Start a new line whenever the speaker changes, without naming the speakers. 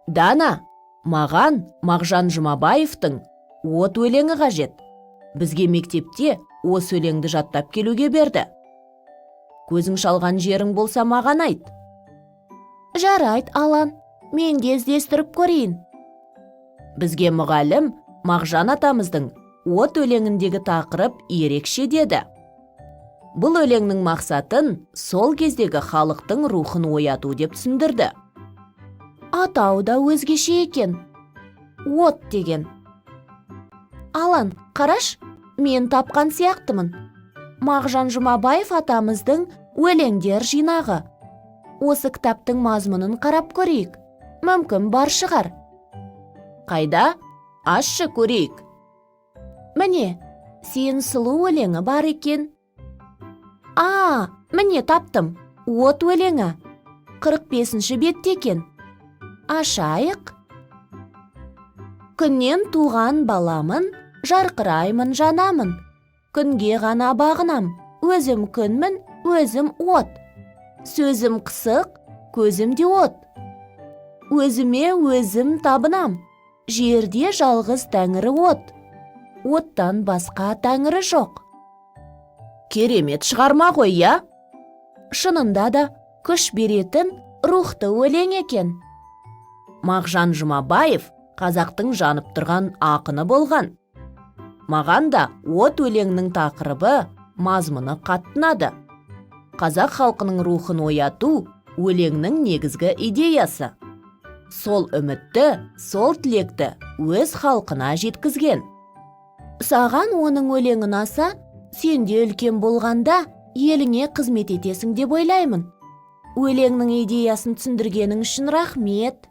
Дана, маған Мағжан Жұмабаевтың «От» өлеңі қажет. Бізге мектепте осы өлеңді жаттап келуге берді. Көзің шалған жерің болса, маған айт. Жарайды, Алан, мен де іздестіріп көрейін. Бізге мұғалім Мағжан атамыздың «От» өлеңіндегі тақырып ерекше деді. Бұл өлеңнің мақсатын сол кездегі халықтың рухын ояту деп түсіндірді. Атауы да өзгеше екен, «От» деген. Алан, қараш, мен тапқан сияқтымын. Мағжан Жұмабаев атамыздың өлеңдер жинағы. Осы кітаптың мазмұнын қарап көрейік, мүмкін, бар шығар. Қайда? Ашшы, көрейік. Міне, «Сен сұлу» өлеңі бар екен. А, міне, таптым. «От» өлеңі 45-ші бетте екен. Ашайық. Күннен туған баламын, жарқыраймын, жанамын. Күнге ғана бағынам, өзім күнмін, өзім от. Сөзім қысық, көзім де от. Өзіме өзім табынам. Жерде жалғыз тәңірі от. Оттан басқа тәңірі жоқ. Керемет шығарма ғой, иә? Шынында да күш беретін рухты өлең екен. Мағжан Жұмабаев қазақтың жанып тұрған ақыны болған. Маған да «От» өлеңінің тақырыбы, мазмұны қатты ұнады. Қазақ халқының рухын ояту — өлеңнің негізгі идеясы. Сол үмітті, сол тілекті өз халқына жеткізген. Саған оның өлеңі ұнаса, сен де үлкен болғанда еліңе қызмет етесің деп ойлаймын. Өлеңнің идеясын түсіндіргенің үшін рахмет.